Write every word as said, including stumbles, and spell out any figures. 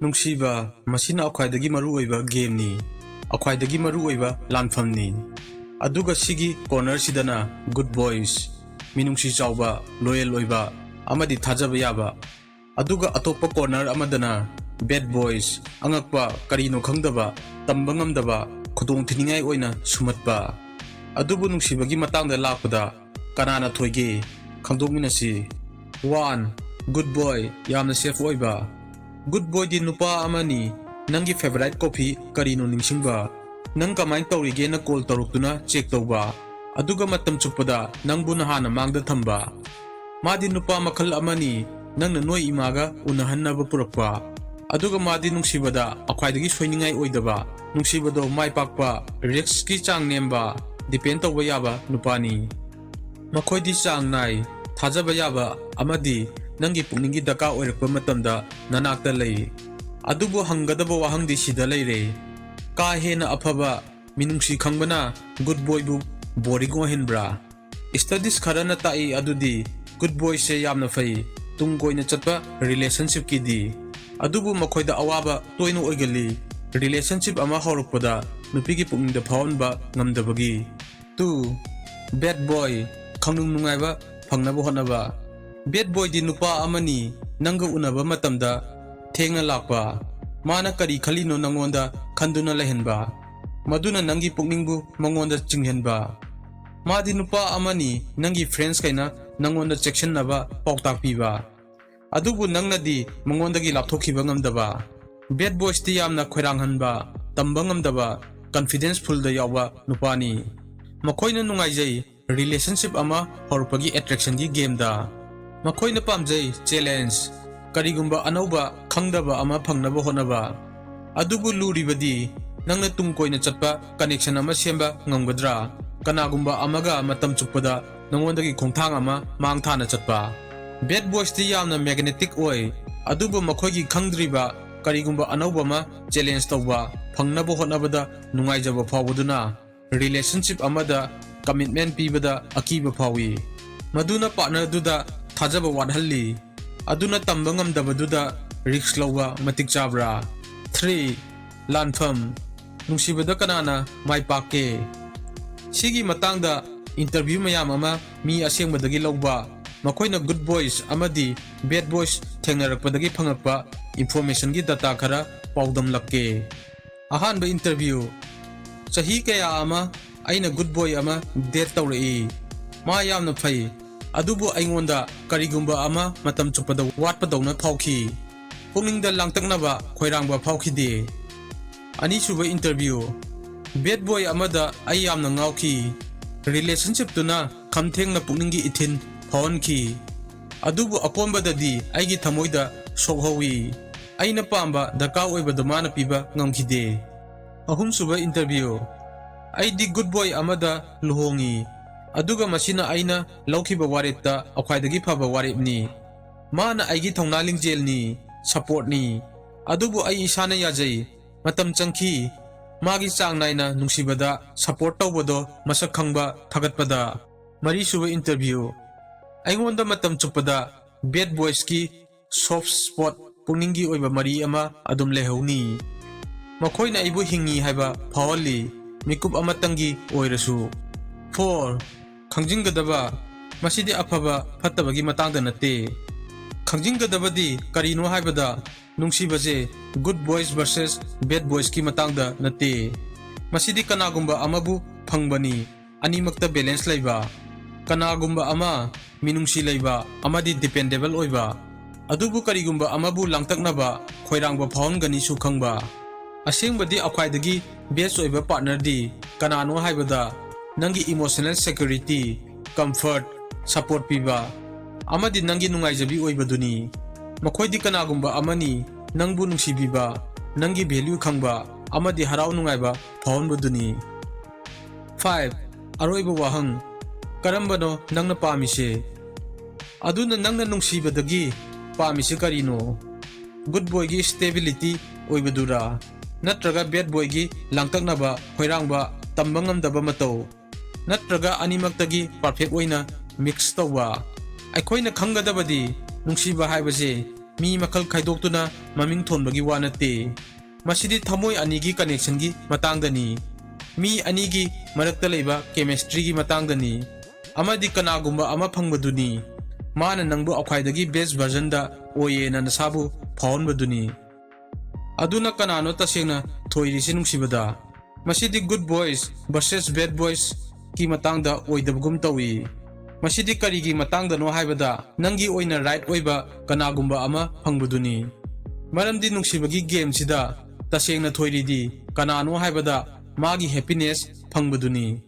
ꯅꯨꯡꯁꯤꯕ, ꯃꯁꯤꯅ ꯑꯩꯈ꯭ꯋꯥꯏꯗꯒꯤ ꯃꯔꯨꯑꯣꯏꯕ ꯒꯦꯝꯅꯤ, ꯑꯩꯈ꯭ꯋꯥꯏꯗꯒꯤ ꯃꯔꯨꯑꯣꯏꯕ ꯂꯥꯟꯐꯝꯅꯤ꯫ ꯑꯗꯨꯒ ꯁꯤꯒꯤ ꯀꯣꯔꯅꯔꯁꯤꯗꯅ ꯒꯨꯗ ꯕꯣꯏꯁ, ꯃꯤꯅꯨꯡꯁꯤ ꯆꯥꯎꯕ, ꯂꯣꯌꯦꯜ ꯑꯣꯏꯕ, ꯑꯃꯗꯤ ꯊꯥꯖꯕ ꯌꯥꯕ꯫ ꯑꯗꯨꯒ ꯑꯇꯣꯞꯄ ꯀꯣꯔꯅꯔ ꯑꯃꯗꯅ ꯕꯦꯗ ꯕꯣꯏꯁ, ꯑꯉꯛꯄ, ꯀꯔꯤꯅꯣ ꯈꯪꯗꯕ, ꯇꯝꯕ ꯉꯝꯗꯕ, ꯈꯨꯗꯣꯡꯊꯤꯅꯤꯡꯉꯥꯏ ꯑꯣꯏꯅ ꯁꯨꯝꯍꯠꯄ꯫ ꯑꯗꯨꯕꯨ ꯅꯨꯡꯁꯤꯕꯒꯤ ꯃꯇꯥꯡꯗ ꯂꯥꯛꯄꯗ ꯀꯅꯥꯅ ꯊꯣꯏꯒꯦ? ꯈꯪꯗꯣꯛꯃꯤꯟꯅꯁꯤ꯫ ꯋꯥꯟ, ꯒꯨꯗ ꯕꯣꯏ, ꯌꯥꯝꯅ ꯁꯦꯐ ꯑꯣꯏꯕ꯫ ꯒꯨꯗ ꯕꯣꯏꯗꯤ ꯅꯨꯄꯥ ꯑꯃꯅꯤ, ꯅꯪꯒꯤ ꯐꯦꯚꯔꯥꯏꯠ ꯀꯣꯐꯤ ꯀꯔꯤꯅꯣ ꯅꯤꯡꯁꯤꯡꯕ, ꯅꯪ ꯀꯃꯥꯏꯅ ꯇꯧꯔꯤꯒꯦꯅ ꯀꯣꯜ ꯇꯧꯔꯛꯇꯨꯅ ꯆꯦꯛ ꯇꯧꯕ, ꯑꯗꯨꯒ ꯃꯇꯝ ꯆꯨꯞꯄꯗ ꯅꯪꯕꯨ ꯅꯍꯥꯟꯅ ꯃꯥꯡꯗ ꯊꯝꯕ꯫ ꯃꯥꯗꯤ ꯅꯨꯄꯥ ꯃꯈꯜ ꯑꯃꯅꯤ, ꯅꯪꯅ ꯅꯣꯏ ꯏꯃꯥꯒ ꯎꯅꯍꯟꯅꯕ ꯄꯨꯔꯛꯄ꯫ ꯑꯗꯨꯒ ꯃꯥꯗꯤ ꯅꯨꯡꯁꯤꯕꯗ ꯈ꯭ꯋꯥꯏꯗꯒꯤ ꯁꯣꯏꯅꯤꯡꯉꯥꯏ ꯑꯣꯏꯗꯕ, ꯅꯨꯡꯁꯤꯕꯗꯣ ꯃꯥꯏ ꯄꯥꯛꯄ, ꯔꯤꯁꯛꯀꯤ ꯆꯥꯡ ꯅꯦꯝꯕ, ꯗꯤꯄꯦꯟ ꯇꯧꯕ ꯌꯥꯕ ꯅꯨꯄꯥꯅꯤ꯫ ꯃꯈꯣꯏꯗꯤ ꯆꯥꯡ ꯅꯥꯏ, ꯊꯥꯖꯕ ꯌꯥꯕ ꯑꯃꯗꯤ ꯅꯪꯒꯤ ꯄꯨꯛꯅꯤꯡꯒꯤ ꯗꯔꯀꯥꯔ ꯑꯣꯏꯔꯛꯄ ꯃꯇꯝꯗ ꯅꯅꯥꯛꯇ ꯂꯩ꯫ ꯑꯗꯨꯕꯨ ꯍꯪꯒꯗꯕ ꯋꯥꯍꯪꯗꯤ ꯁꯤꯗ ꯂꯩꯔꯦ, ꯀꯥ ꯍꯦꯟꯅ ꯑꯐꯕ ꯃꯤꯅꯨꯡꯁꯤ ꯈꯪꯕꯅ ꯒꯨꯗ ꯕꯣꯏꯕꯨ ꯕꯣꯔꯤꯡ ꯑꯣꯏꯍꯟꯕ꯭ꯔꯥ? ꯁ꯭ꯇꯗꯤꯁ ꯈꯔꯅ ꯇꯥꯛꯏ ꯑꯗꯨꯗꯤ ꯒꯨꯗ ꯕꯣꯏꯁꯦ ꯌꯥꯝꯅ ꯐꯩ ꯇꯨꯡ ꯀꯣꯏꯅ ꯆꯠꯄ ꯔꯤꯂꯦꯁꯟꯁꯤꯞꯀꯤꯗꯤ꯫ ꯑꯗꯨꯕꯨ ꯃꯈꯣꯏꯗ ꯑꯋꯥꯕ ꯇꯣꯏꯅ ꯑꯣꯏꯒꯜꯂꯤ꯫ ꯔꯤꯂꯦꯁꯟꯁꯤꯞ ꯑꯃ ꯍꯧꯔꯛꯄꯗ ꯅꯨꯄꯤꯒꯤ ꯄꯨꯛꯅꯤꯡꯗ ꯐꯥꯎꯍꯟꯕ ꯉꯝꯗꯕꯒꯤ꯫ ꯇꯨ, ꯕꯦꯗ ꯕꯣꯏ, ꯈꯪꯅꯨꯡ ꯅꯨꯡꯉꯥꯏꯕ ꯐꯪꯅꯕ ꯍꯣꯠꯅꯕ꯫ ꯕꯦꯗ ꯕꯣꯏꯗꯤ ꯅꯨꯄꯥ ꯑꯃꯅꯤ, ꯅꯪꯒ ꯎꯅꯕ ꯃꯇꯝꯗ ꯊꯦꯡꯅ ꯂꯥꯛꯄ, ꯃꯥꯅ ꯀꯔꯤ ꯈꯜꯂꯤꯅꯣ ꯅꯪꯉꯣꯟꯗ ꯈꯟꯗꯨꯅ ꯂꯩꯍꯟꯕ, ꯃꯗꯨꯅ ꯅꯪꯒꯤ ꯄꯨꯛꯅꯤꯡꯕꯨ ꯃꯉꯣꯟꯗ ꯆꯤꯡꯍꯟꯕ꯫ ꯃꯥꯗꯤ ꯅꯨꯄꯥ ꯑꯃꯅꯤ, ꯅꯪꯒꯤ ꯐ꯭ꯔꯦꯟꯁꯈꯩꯅ ꯅꯪꯉꯣꯟꯗ ꯆꯦꯛꯁꯤꯟꯅꯕ ꯄꯥꯎꯇꯥꯛ ꯄꯤꯕ꯫ ꯑꯗꯨꯕꯨ ꯅꯪꯅꯗꯤ ꯃꯉꯣꯟꯗꯒꯤ ꯂꯥꯞꯊꯣꯛꯈꯤꯕ ꯉꯝꯗꯕ꯫ ꯕꯦꯗ ꯕꯣꯏꯁꯇꯤ ꯌꯥꯝꯅ ꯈꯣꯏꯔꯥꯡꯍꯟꯕ, ꯇꯝꯕ ꯉꯝꯗꯕ, ꯀꯟꯐꯤꯗꯦꯟꯁ ꯐꯨꯜꯗ ꯌꯥꯎꯕ ꯅꯨꯄꯥꯅꯤ꯫ ꯃꯈꯣꯏꯅ ꯅꯨꯡꯉꯥꯏꯖꯩ ꯔꯤꯂꯦꯁꯟꯁꯤꯞ ꯑꯃ ꯍꯧꯔꯛꯄꯒꯤ ꯑꯦꯇ꯭ꯔꯦꯛꯁꯟꯒꯤ ꯒꯦꯝꯗ꯫ ꯃꯈꯣꯏꯅ ꯄꯥꯝꯖꯩ ꯆꯦꯂꯦꯟꯖ, ꯀꯔꯤꯒꯨꯝꯕ ꯑꯅꯧꯕ ꯈꯪꯗꯕ ꯑꯃ ꯐꯪꯅꯕ ꯍꯣꯠꯅꯕ꯫ ꯑꯗꯨꯕꯨ ꯂꯨꯔꯤꯕꯗꯤ, ꯅꯪꯅ ꯇꯨꯡ ꯀꯣꯏꯅ ꯆꯠꯄ ꯀꯅꯦꯛꯁꯟ ꯑꯃ ꯁꯦꯝꯕ ꯉꯝꯒꯗ꯭ꯔꯥ? ꯀꯅꯥꯒꯨꯝꯕ ꯑꯃꯒ ꯃꯇꯝ ꯆꯨꯞꯄꯗ ꯅꯉꯣꯟꯗꯒꯤ ꯈꯣꯡꯊꯥꯡ ꯑꯃ ꯃꯥꯡ ꯊꯥꯅ ꯆꯠꯄ꯫ ꯕꯦꯗ ꯕꯣꯏꯁꯇꯤ ꯌꯥꯝꯅ ꯃꯦꯒꯅꯦꯇꯤꯛ ꯑꯣꯏ, ꯑꯗꯨꯕꯨ ꯃꯈꯣꯏꯒꯤ ꯈꯪꯗ꯭ꯔꯤꯕ ꯀꯔꯤꯒꯨꯝꯕ ꯑꯅꯧꯕ ꯑꯃ ꯆꯦꯂꯦꯟꯖ ꯇꯧꯕ ꯐꯪꯅꯕ ꯍꯣꯠꯅꯕꯗ ꯅꯨꯡꯉꯥꯏꯖꯕ ꯐꯥꯎꯕꯗꯨꯅ ꯔꯤꯂꯦꯁꯟꯁꯤꯞ ꯑꯃꯗ ꯀꯃꯤꯠꯃꯦꯟ ꯄꯤꯕꯗ ꯑꯀꯤꯕ ꯐꯥꯎꯏ꯫ ꯃꯗꯨꯅ ꯄꯥꯔꯠꯅꯔꯗꯨꯗ ꯊꯥꯖꯕ ꯋꯥꯠꯍꯜꯂꯤ꯫ ꯑꯗꯨꯅ ꯇꯝꯕ ꯉꯝꯗꯕꯗꯨꯗ ꯔꯤꯁ꯭ꯛ ꯂꯧꯕ ꯃꯇꯤꯛ ꯆꯥꯕ꯭ꯔꯥ? ꯊ꯭ꯔꯤ, ꯂꯥꯟꯐꯝ꯫ ꯅꯨꯡꯁꯤꯕꯗ ꯀꯅꯥꯅ ꯃꯥꯏ ꯄꯥꯛꯀꯦ? ꯁꯤꯒꯤ ꯃꯇꯥꯡꯗ ꯏꯟꯇꯔꯚ꯭ꯌꯨ ꯃꯌꯥꯝ ꯑꯃ ꯃꯤ ꯑꯁꯦꯡꯕꯗꯒꯤ ꯂꯧꯕ, ꯃꯈꯣꯏꯅ ꯒꯨꯗ ꯕꯣꯏꯁ ꯑꯃꯗꯤ ꯕꯦꯗ ꯕꯣꯏꯁ ꯊꯦꯡꯅꯔꯛꯄꯗꯒꯤ ꯐꯪꯉꯛꯄ ꯏꯟꯐꯣꯔꯃꯦꯁꯟꯒꯤ ꯗꯇꯥ ꯈꯔ ꯄꯥꯎꯗꯝꯂꯛꯀꯦ꯫ ꯑꯍꯥꯟꯕ ꯏꯟꯇꯔꯚ꯭ꯌꯨ꯫ ꯆꯍꯤ ꯀꯌꯥ ꯑꯃ ꯑꯩꯅ ꯒꯨꯗ ꯕꯣꯏ ꯑꯃ ꯗꯦꯠ ꯇꯧꯔꯛꯏ꯫ ꯃꯥ ꯌꯥꯝꯅ ꯐꯩ, ꯑꯗꯨꯕꯨ ꯑꯩꯉꯣꯟꯗ ꯀꯔꯤꯒꯨꯝꯕ ꯑꯃ ꯃꯇꯝ ꯆꯨꯞꯄꯗ ꯋꯥꯠꯄꯗꯧꯅ ꯐꯥꯎꯈꯤ꯫ ꯄꯨꯛꯅꯤꯡꯗ ꯂꯥꯡꯇꯛꯅꯕ, ꯈꯣꯏꯔꯥꯡꯕ ꯐꯥꯎꯈꯤꯗꯦ꯫ ꯑꯅꯤꯁꯨꯕ ꯏꯟꯇꯔꯚ꯭ꯌꯨ꯫ ꯕꯦꯗ ꯕꯣꯏ ꯑꯃꯗ ꯑꯩ ꯌꯥꯝꯅ ꯉꯥꯎꯈꯤ꯫ ꯔꯤꯂꯦꯁꯟꯁꯤꯞꯇꯨꯅ ꯈꯝꯊꯦꯡꯅ ꯄꯨꯛꯅꯤꯡꯒꯤ ꯏꯊꯤꯜ ꯐꯥꯎꯍꯟꯈꯤ꯫ ꯑꯗꯨꯕꯨ ꯑꯀꯣꯟꯕꯗꯗꯤ ꯑꯩꯒꯤ ꯊꯃꯣꯏꯗ ꯁꯣꯛꯍꯧꯏ꯫ ꯑꯩꯅ ꯄꯥꯝꯕ ꯗꯔꯀꯥꯔ ꯑꯣꯏꯕꯗꯨ ꯃꯥꯅ ꯄꯤꯕ ꯉꯝꯈꯤꯗꯦ꯫ ꯑꯍꯨꯝꯁꯨꯕ ꯏꯟꯇꯔꯚ꯭ꯌꯨ꯫ ꯑꯩꯗꯤ ꯒꯨꯗ ꯕꯣꯏ ꯑꯃꯗ ꯂꯨꯍꯣꯡꯉꯤ, ꯑꯗꯨꯒ ꯃꯁꯤꯅ ꯑꯩꯅ ꯂꯧꯈꯤꯕ ꯋꯥꯔꯦꯞꯇ ꯈ꯭ꯋꯥꯏꯗꯒꯤ ꯐꯕ ꯋꯥꯔꯦꯞꯅꯤ꯫ ꯃꯥꯅ ꯑꯩꯒꯤ ꯊꯧꯅꯥ ꯂꯤꯡꯖꯦꯜꯅꯤ, ꯁꯄꯣꯔꯠꯅꯤ꯫ ꯑꯗꯨꯕꯨ ꯑꯩ ꯏꯁꯥꯅ ꯌꯥꯖꯩ꯫ ꯃꯇꯝ ꯆꯪꯈꯤ꯫ ꯃꯥꯒꯤ ꯆꯥꯡ ꯅꯥꯏꯅ ꯅꯨꯡꯁꯤꯕꯗ ꯁꯄꯣꯔꯠ ꯇꯧꯕꯗꯣ ꯃꯁꯛ ꯈꯪꯕ ꯊꯥꯒꯠꯄꯗ꯫ ꯃꯔꯤꯁꯨꯕ ꯏꯟꯇꯔꯚ꯭ꯌꯨ꯫ ꯑꯩꯉꯣꯟꯗ ꯃꯇꯝ ꯆꯨꯞꯄꯗ ꯕꯦꯗ ꯕꯣꯏꯁꯀꯤ ꯁꯣꯐ ꯁ꯭ꯄꯣꯠ, ꯄꯨꯛꯅꯤꯡꯒꯤ ꯑꯣꯏꯕ ꯃꯔꯤ ꯑꯃ ꯑꯗꯨꯝ ꯂꯩꯍꯧꯅꯤ꯫ ꯃꯈꯣꯏꯅ ꯑꯩꯕꯨ ꯍꯤꯡꯉꯤ ꯍꯥꯏꯕ ꯐꯥꯎꯍꯜꯂꯤ, ꯃꯤꯀꯨꯞ ꯑꯃꯇꯪꯒꯤ ꯑꯣꯏꯔꯁꯨ꯫ ꯐꯣꯔ, ꯈꯪꯖꯤꯟꯒꯗꯕ꯫ ꯃꯁꯤꯗꯤ ꯑꯐꯕ ꯐꯠꯇꯕꯒꯤ ꯃꯇꯥꯡꯗ ꯅꯠꯇꯦ꯫ ꯈꯪꯖꯤꯟꯒꯗꯕꯗꯤ ꯀꯔꯤꯅꯣ ꯍꯥꯏꯕꯗ, ꯅꯨꯡꯁꯤꯕꯁꯦ ꯒꯨꯗ ꯕꯣꯏꯁ ꯚꯔꯁꯦꯁ ꯕꯦꯗ ꯕꯣꯏꯁꯀꯤ ꯃꯇꯥꯡꯗ ꯅꯠꯇꯦ꯫ ꯃꯁꯤꯗꯤ ꯀꯅꯥꯒꯨꯝꯕ ꯑꯃꯕꯨ ꯐꯪꯕꯅꯤ, ꯑꯅꯤꯃꯛꯇ ꯕꯦꯂꯦꯟꯁ ꯂꯩꯕ꯫ ꯀꯅꯥꯒꯨꯝꯕ ꯑꯃ ꯃꯤꯅꯨꯡꯁꯤ ꯂꯩꯕ ꯑꯃꯗꯤ ꯗꯤꯄꯦꯟꯗꯦꯕꯜ ꯑꯣꯏꯕ꯫ ꯑꯗꯨꯕꯨ ꯀꯔꯤꯒꯨꯝꯕ ꯑꯃꯕꯨ ꯂꯥꯡꯇꯛꯅꯕ, ꯈꯣꯏꯔꯥꯡꯕ ꯐꯥꯎꯍꯟꯒꯅꯤꯁꯨ ꯈꯪꯕ꯫ ꯑꯁꯦꯡꯕꯗꯤ ꯈ꯭ꯋꯥꯏꯗꯒꯤ ꯕꯦꯁ ꯑꯣꯏꯕ ꯄꯥꯔꯠꯅꯔꯗꯤ ꯀꯅꯥꯅꯣ ꯍꯥꯏꯕꯗ, ꯅꯪꯒꯤ ꯏꯃꯣꯁꯅꯦꯜ ꯁꯦꯀ꯭ꯌꯨꯔꯤꯇꯤ, ꯀꯝꯐꯔꯠ, ꯁꯄꯣꯔꯠ ꯄꯤꯕ, ꯑꯃꯗꯤ ꯅꯪꯒꯤ ꯅꯨꯡꯉꯥꯏꯖꯕꯤ ꯑꯣꯏꯕꯗꯨꯅꯤ꯫ ꯃꯈꯣꯏꯗꯤ ꯀꯅꯥꯒꯨꯝꯕ ꯑꯃꯅꯤ, ꯅꯪꯕꯨ ꯅꯨꯡꯁꯤꯕꯤꯕ, ꯅꯪꯒꯤ ꯚꯦꯂ꯭ꯌꯨ ꯈꯪꯕ, ꯑꯃꯗꯤ ꯍꯔꯥꯎ ꯅꯨꯡꯉꯥꯏꯕ ꯐꯥꯎꯍꯟꯕꯗꯨꯅꯤ꯫ ꯐꯥꯏꯚ, ꯑꯔꯣꯏꯕ ꯋꯥꯍꯪ, ꯀꯔꯝꯕꯅꯣ ꯅꯪꯅ ꯄꯥꯝꯃꯤꯁꯦ? ꯑꯗꯨꯅ ꯅꯪꯅ ꯅꯨꯡꯁꯤꯕꯗꯒꯤ ꯄꯥꯝꯃꯤꯁꯦ ꯀꯔꯤꯅꯣ? ꯒꯨꯗ ꯕꯣꯏꯒꯤ ꯁ꯭ꯇꯦꯕꯤꯂꯤꯇꯤ ꯑꯣꯏꯕꯗꯨꯔꯥ? ꯅꯠꯇ꯭ꯔꯒ ꯕꯦꯗ ꯕꯣꯏꯒꯤ ꯂꯥꯡꯇꯛꯅꯕ, ꯈꯣꯏꯔꯥꯡꯕ, ꯇꯝꯕ ꯉꯝꯗꯕ ꯃꯇꯧ? ꯅꯠꯇ꯭ꯔꯒ ꯑꯅꯤꯃꯛꯇꯒꯤ ꯄꯔꯐꯦꯛ ꯑꯣꯏꯅ ꯃꯤꯛꯁ ꯇꯧꯕ? ꯑꯩꯈꯣꯏꯅ ꯈꯪꯒꯗꯕꯗꯤ, ꯅꯨꯡꯁꯤꯕ ꯍꯥꯏꯕꯁꯦ ꯃꯤ ꯃꯈꯜ ꯈꯥꯏꯗꯣꯛꯇꯨꯅ ꯃꯃꯤꯡ ꯊꯣꯟꯕꯒꯤ ꯋꯥ ꯅꯠꯇꯦ꯫ ꯃꯁꯤꯗꯤ ꯊꯃꯣꯏ ꯑꯅꯤꯒꯤ connectionꯒꯤ ꯃꯇꯥꯡꯗꯅꯤ꯫ ꯃꯤ ꯑꯅꯤꯒꯤ ꯃꯔꯛꯇ ꯂꯩꯕ chemistryꯒꯤ ꯃꯇꯥꯡꯗꯅꯤ꯫ ꯑꯃꯗꯤ ꯀꯅꯥꯒꯨꯝꯕ ꯑꯃ ꯐꯪꯕꯗꯨꯅꯤ꯫ ꯃꯥꯅ ꯅꯪꯕꯨ ꯈ꯭ꯋꯥꯏꯗꯒꯤ best versionꯗ ꯑꯣꯏꯌꯦꯅ ꯅꯁꯥꯕꯨ ꯐꯥꯎꯍꯟꯕꯗꯨꯅꯤ꯫ ꯑꯗꯨꯅ ꯀꯅꯥꯅꯣ ꯇꯁꯦꯡꯅ ꯊꯣꯏꯔꯤꯁꯤ ꯅꯨꯡꯁꯤꯕꯗ? ꯃꯁꯤꯗꯤ good boys versus bad boysꯀꯤ ꯃꯇꯥꯡꯗ ꯑꯣꯏꯗꯕꯒꯨꯝ ꯇꯧꯏ꯫ ꯃꯁꯤꯗꯤ ꯀꯔꯤꯒꯤ ꯃꯇꯥꯡꯗꯅꯣ ꯍꯥꯏꯕꯗ, ꯅꯪꯒꯤ ꯑꯣꯏꯅ right ꯑꯣꯏꯕ ꯀꯅꯥꯒꯨꯝꯕ ꯑꯃ ꯐꯪꯕꯗꯨꯅꯤ꯫ ꯃꯔꯝꯗꯤ ꯅꯨꯡꯁꯤꯕꯒꯤ gameꯁꯤꯗ ꯇꯁꯦꯡꯅ ꯊꯣꯏꯔꯤꯗꯤ ꯀꯅꯥꯅꯣ ꯍꯥꯏꯕꯗ, ꯃꯥꯒꯤ happiness ꯐꯪꯕꯗꯨꯅꯤ꯫